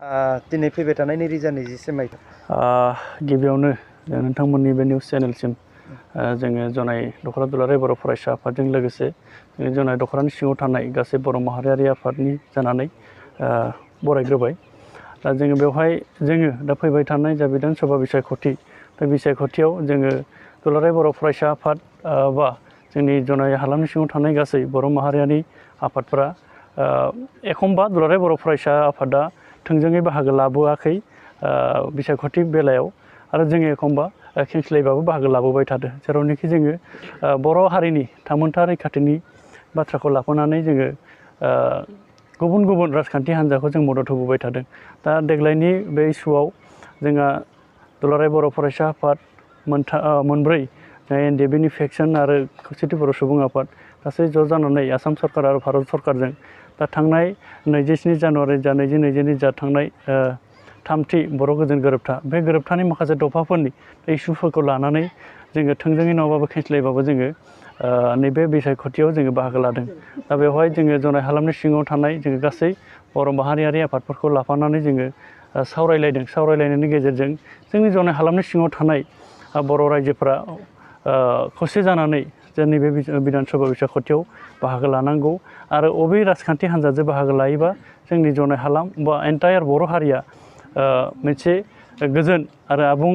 दिनै फैबाय थानाय 2020 मायथाइ गिबियावनो नोंथांमोननि बे निउस चेनेलसिम जोङो जनाय दख'रा दुलाराय बर' फरायसा आफादजों लोगोसे जोङो जनाय दख'रानि सिङाव थानाय गासै बर' माहारियारि आफादनि जानानै बरायग्रोबाय। दा जोङो बेवहाय जोङो दा फैबाय थानाय जा बिधान सभा बिसायख'थि बे बिसायख'थियाव जोङो दुलाराय बर' फरायसा आफाद बा जोंनि जनाय हालामनि सिङाव थानाय गासै बर' माहारियारि आफादफोरा एखनबा दुलाराय बर' फरायसा आफादा थोंजोङै बाहागो लाबोआखै बिसायख'थि बेलायाव आरो जोङो एखनबा खेंस्लायबाबो बाहागो लाबोबाय थादों, जेरावनोखि जोङो बर' हारिनि थामोनथा रैखाथिनि बाथ्राखौ लाफानानै जोङो गुबुन गुबुन राजखान्थि हान्जाखौ जों मदद होबोबाय थादों। दा देग्लायनि बे इस्युआव जोंहा दुलाराय बर' फरायसा आफाद मोनब्रै NDBनि फेक्सन आरो खौसेथि बर' सुबुं आफाद गासै ज' जानानै आसाम सरकार आरो भारत सरकारजों दा थांनाय 27 जानुवारि 2022 जा थांनाय थामथि बर' गोजोन गोरोबथा, बे गोरोबथानि माखासे दफाफोरनि इस्युफोरखौ लानानै जोङो थोंजोङै नङाबाबो खेंस्लायबाबो जोङो नैबे बिसायख'थियाव जोङो बाहागो लादों। दा बेवहाय जोङो जनाय हालामनि सिङाव थानाय जोङो गासै बर' माहारियारि आफादफोरखौ लाफानानै जोङो सावरायलायदों। सावरायलायनायनि गेजेरजों जोंनि जनाय हालामनि सिङाव थानाय बर' रायजोफोरा खौसे जानानै जोंनि बे बिधान सभा बिसायख'थियाव बाहागो लानांगौ आरो अबे राजखान्थि हान्जाजों बाहागो लायोबा जोंनि जनाय हालाम बा एन्टायार बर' हारिया मोनसे गोजोन आरो आबुं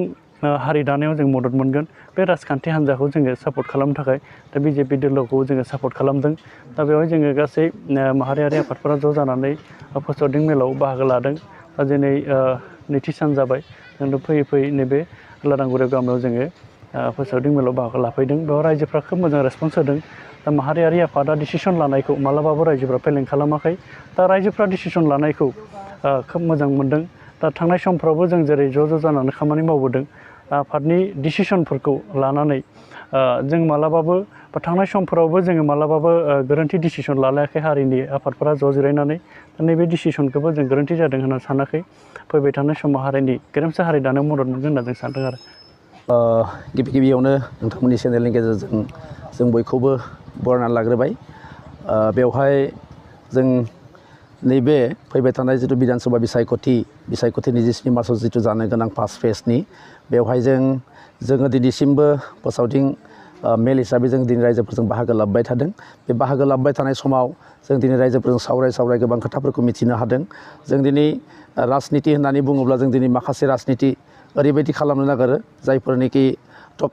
हारि दानायाव जों मदद मोनगोन, बे राजखान्थि हान्जाखौ जोङो सापर्ट खालामनो थाखाय दा BJP दोलोखौ जोङो सापर्ट खालामदों। दा बेवहाय जोङो गासै माहारियारि आफादफोरा ज' जानानै फोसावदिं मेलाव बाहागो लादों। दा दिनै नैथि सान जाबाय, जों फैयै फैयै नैबे लादांगुरि गामियाव जोङो फोसावदिं मेलाव बाहागो लाफैदों। बेयाव रायजोफ्रा खोब मोजां रेसपन्स होदों। दा माहारियारि आफादा डिसिसन लानायखौ मालाबाबो रायजोफ्रा फेलें खालामाखै। दा रायजोफ्रा डिसिसन लानायखौ खोब मोजां मोनदों। दा थांनाय समफ्रावबो जों जेरै ज' जानानै खामानि मावबोदों, आफादनि डिसिसनफोरखौ लानानै जों मालाबाबो बा थांनाय समफोरावबो जोङो मालाबाबो गोरोन्थि डिसिसन लालायाखै हारिनि आफादफोरा ज' जिरायनानै। दा नैबे डिसिसनखौबो जों गोरोन्थि जादों होनना सानाखै। फैबाय थानाय समाव हारिनि गेरेमसा हारि दानायाव मदद मोनगोन होनना जों सानदों आरो। गिबियावनो नोंथांमोननि चेनेलनि गेजेरजों जों बयखौबो बरायनानै लाग्रोबाय। बेवहाय जों नैबे फैबाय थानाय जिथु बिधान सभा बिसायख'थि 27 मार्चआव जिथु जानो गोनां फार्स्ट फेजनि, बेवहाय जोङो दिनैसिमबो फोसावदिं मेल हिसाबै जों दिनै रायजोफोरजों बाहागो लाबोबाय थादों। बे बाहागो लाबोबाय थानाय समाव जों दिनै रायजोफोरजों सावराय गोबां खोथाफोरखौ मिथिनो हादों। जों दिनै राजनिति होननानै बुङोब्ला जों दिनै माखासे राजनिति ओरैबायदि खालामनो नागिरो जायफोरनिखि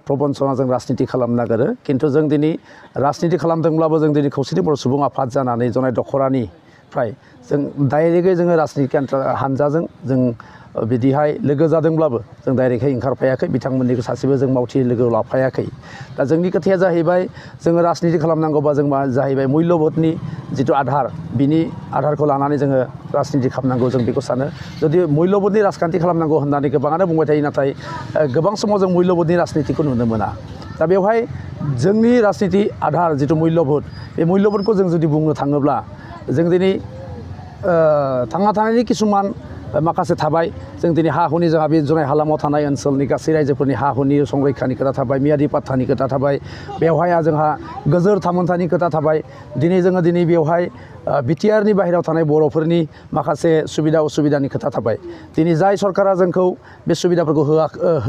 प्रबन्सना जों राजनिति खालामनो नागिरो, खिन्थु जों दिनै राजनिति खालामदोंब्लाबो जों दिनै खौसेथि बर' सुबुं आफाद जानानै जनाय दख'रानिफ्राय जों डाइरेक्टयै जोङो राजनिति हान्जाजों जों बिदिहाय लोगो जादोंब्लाबो जों डाइरेक्टयै ओंखारफायाखै, बिथांमोननिखौ सासेबो जों मावथि लोगोआव लाफायाखै। दा जोंनि खोथाया जाहैबाय जोङो राजनिति खालामनांगौबा जों मा जाहैबाय मुल्यबोधनि जिथु आधार, बिनि आधारखौ लानानै जोङो राजनिति खालामनांगौ, जों बेखौ सानो। जुदि मुल्यबोधनि राजखान्थि खालामनांगौ होननानै गोबाङानो बुंबाय थायो, नाथाय गोबां समाव जों मुल्यबोधनि राजनितिखौ नुनो मोना। दा बेवहाय जोंनि राजनिति आधार जिथु मुल्यबोध, बे मुल्यबोधखौ जों जुदि बुंनो थाङोब्ला जों दिनै थांना थानायनि किसुमान माखासे थाबाय। जों दिनै हा हुनि जोंहा बे जनाय हालामाव थानाय ओनसोलनि गासै रायजोफोरनि हा हुनि संरैखानि खोथा थाबाय, मियादि पाट्टानि खोथा थाबाय, बेवहाय जोंहा गोजोर थामोनथानि खोथा थाबाय। दिनै बेवहाय बिटिआरनि बाहेरायाव थानाय बर'फोरनि माखासे सुबिदा उसुबिदानि खोथा थाबाय। दिनै जाय सरकारा जोंखौ बे सुबिदाफोरखौ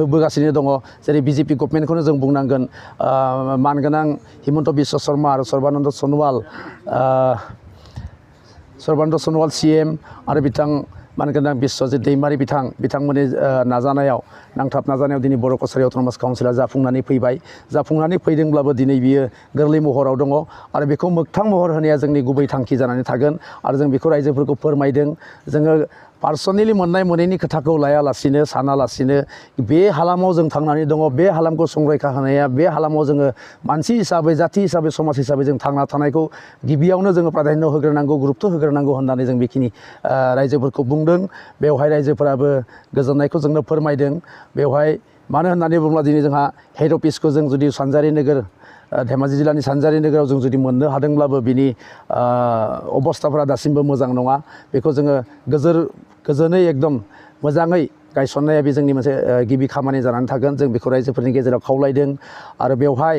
होबोगासिनो दङ, जेरै BJP गभर्नमेन्टखौनो जों बुंनांगोन, मानगोनां हिमन्त बिश्व शर्मा आरो सर्बानन्द सन'वाल CM आरो बिथां मानगोनां बिश्वजित दैमारि बिथांमोननि नाजानायाव नांथाब नाजानायाव दिनै बर' कसारि अट'नमास काउन्सिला जाफुंनानै फैबाय। जाफुंनानै फैदोंब्लाबो दिनै बियो गोरलै महराव दङ आरो बेखौ मोगथां महर होनाया जोंनि गुबै थांखि जानानै थागोन आरो जों बेखौ रायजोफोरखौ फोरमायदों। जोङो पार्सनेलि मोननाय मोनैनि खोथाखौ लायालासिनो सानालासिनो बे हालामाव जों थांनानै दङ, बे हालामखौ संरैखा होनाया, बे हालामाव जोङो मानसि हिसाबै, जाथि हिसाबै, समाज हिसाबै जों थांना थानायखौ गिबियावनो जोङो प्राधान्य होग्रोनांगौ, गुरुत्त होग्रोनांगौ होननानै जों बेखिनि रायजोफोरखौ बुंदों। बेवहाय रायजोफोराबो गोजोननायखौ जोंनो फोरमायदों। बेवहाय मानो होननानै बुङोब्ला दिनै जोंहा हेड अफिसखौ जों जुदि सानजारि नोगोर, धेमाजि जिल्लानि सानजारि नोगोराव जों जुदि मोननो हादोंब्लाबो बिनि अबस्थाफोरा दासिमबो मोजां नङा। बेखौ जोङो गोजोनै एकदम मोजाङै गायसननाया बे जोंनि मोनसे गिबि खामानि जानानै थागोन। जों बेखौ रायजोफोरनि गेजेराव खावलायदों आरो बेवहाय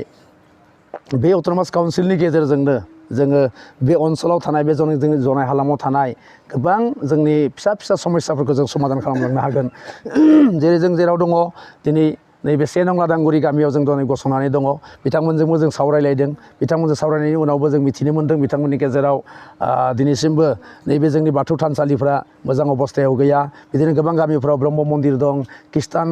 बे अट'नमास काउन्सिलनि गेजेरजोंनो जोङो बे ओनसोलाव थानाय बे जोंनि जनाय हालामाव थानाय गोबां जोंनि फिसा फिसा समस्याफोरखौ जों समाधान खालामलांनो हागोन जेरै जों जेराव दङ दिनै नैबे 1 नं लादांगुरि गामियाव जों दिनै गसंनानै दङ बिथांमोनजोंबो जों सावरायलायदों बिथांमोनजों सावरायनायनि उनावबो जों मिथिनो मोन्दों बिथांमोननि गेजेराव दिनैसिमबो नैबे जोंनि बाथौ थानसालिफ्रा मोजां अबस्थायाव गैया बिदिनो गोबां गामिफ्राव ब्रह्म मन्दिर दं खृष्टान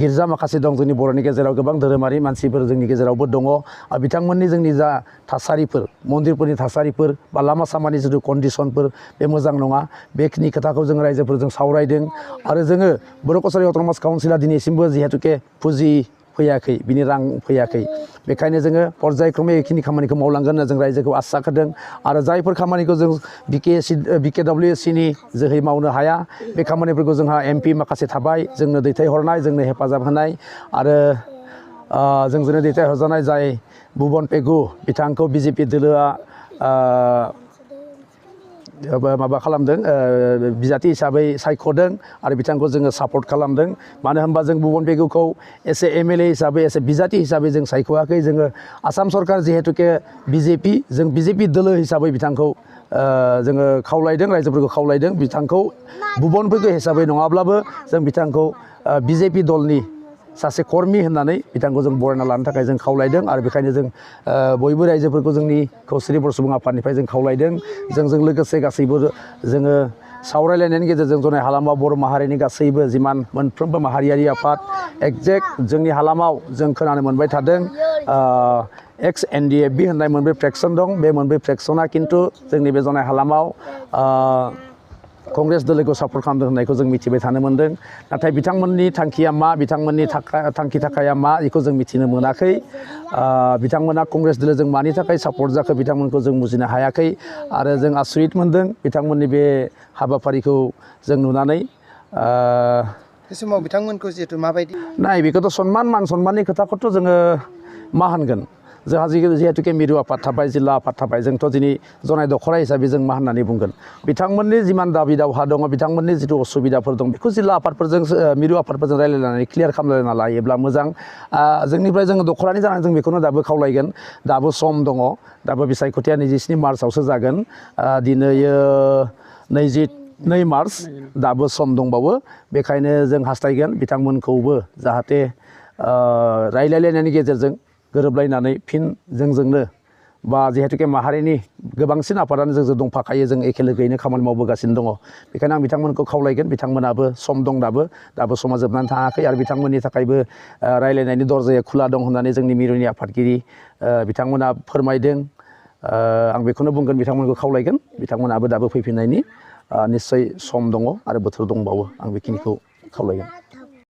गिर्जा माखासे दं जोंनि बर'नि गेजेराव गोबां धोरोमारि मानसिफोर जोंनि गेजेरावबो दङ आरो बिथांमोननि जोंनि जा थासारिफोर मन्दिरफोरनि थासारिफोर बा लामा सामानि जिथु कन्डिसनफोर बे मोजां नङा बेखिनि खोथाखौ जों रायजोफोरजों सावरायदों आरो जोङो बर' कसारि अट'नमास काउन्सिला दिनैसिमबो जिहेतुके फुजि फैयाखै बिनि रां फैयाखै बेखायनो जोङो पर्यायक्रमै बेखिनि खामानिखौ मावलांगोन होनना जों रायजोखौ आसा होदों आरो जायफोर खामानिखौ जों BKWCनि जोहै मावनो हाया बे खामानिफोरखौ जोंहा MP माखासे थाबाय जोंनो दैथायहरनाय जोंनो हेफाजाब होनाय आरो जोंजोंनो दैथायहरजानाय जाय भुबन पेगु बिथांखौ BJP दोलोआ माबा खालामदों बिजाथि हिसाबै सायख'दों आरो बिथांखौ जोङो सापर्ट खालामदों मानो होनबा जों भुबन पेगुखौ एसे MLA हिसाबै एसे बिजाथि हिसाबै जों सायख'वाखै जोङो आसाम सरकार जिहेतुके BJP जों BJP दोलो हिसाबै बिथांखौ जोङो खावलायदों रायजोफोरखौ खावलायदों बिथांखौ भुबन पेगु हिसाबै नङाब्लाबो जों बिथांखौ BJP दलनि सासे कर्मी होननानै बिथांखौ जों बरायना लानो थाखाय जों खावलायदों आरो बेखायनो जों बयबो रायजोफोरखौ जोंनि खौसेथि बर' सुबुं आफादनिफ्राय जों खावलायदों जोंजों लोगोसे गासैबो जोङो सावरायलायनायनि गेजेरजों जनाय हालामाव बर' माहारिनि गासैबो जिमान मोनफ्रोमबो माहारियारि आफाद एक्जेक्ट जोंनि हालामाव जों खोनानो मोनबाय थादों XNDFB होननाय मोनब्रै फ्रेक्सन दं बे मोनब्रै फ्रेक्सना खिन्थु जोंनि बे जनाय हालामाव कंग्रेस दोलोखौ सापर्ट खालामदों होननायखौ जों मिथिबाय थानो मोन्दों नाथाय बिथांमोननि थांखिया मा बिथांमोननि थांखि थाखाया मा बेखौ जों मिथिनो मोनाखै बिथांमोना कंग्रेस दोलोजों मानि थाखाय सापर्ट जाखो बिथांमोनखौ जों बुजिनो हायाखै आरो जों आसरित मोन्दों बिथांमोननि बे हाबाफारिखौ जों नुनानै बे समाव बिथांमोनखौ जिहेतु माबायदि नाय बेखौथ' मान सन्माननि खोथाखौथ' जोङो मा होनगोन जोंहा जिहेतुके मिरु आफाद थाबाय जिल्ला आफाद थाबाय जोंथ' दिनै जनाय दख'रा हिसाबै जों मा होननानै बुंगोन बिथांमोननि जिमान दाबि दावहा दङ बिथांमोननि जिथु असुबिदाफोर दं बेखौ जिल्ला आफादफोरजों मिरु आफादफोरजों रायलायनानै क्लियार खालामलायना लायोब्ला मोजां जोंनिफ्राय जोङो दख'रानि जानानै जों बेखौनो दाबो खावलायगोन दाबो सम दङ दाबो बिसायख'थिया 27 मार्चआवसो जागोन दिनै 22 मार्च दाबो सम दंबावो बेखायनो जों हास्थायगोन बिथांमोनखौबो जाहाथे रायलायलायनायनि गेजेरजों गोरोबलायनानै फिन जोंजोंनो बा जिहेतुके माहारिनि गोबांसिन आफादानो जोंजों दंफाखायो जों एखे लोगोयैनो खामानि मावबोगासिनो दङ बेखायनो आं बिथांमोनखौ खावलायगोन बिथांमोनाबो सम दं दाबो समा जोबनानै थाङाखै आरो बिथांमोननि थाखायबो रायलायनायनि दरजाया खुला दं होननानै जोंनि मिरुनि आफादगिरि बिथांमोना फोरमायदों आं बेखौनो बुंगोन बिथांमोनखौ खावलायगोन बिथांमोनाबो दाबो फैफिननायनि निस्सय सम दङ आरो बोथोर दंबावो आं बेखिनिखौ खावलायगोन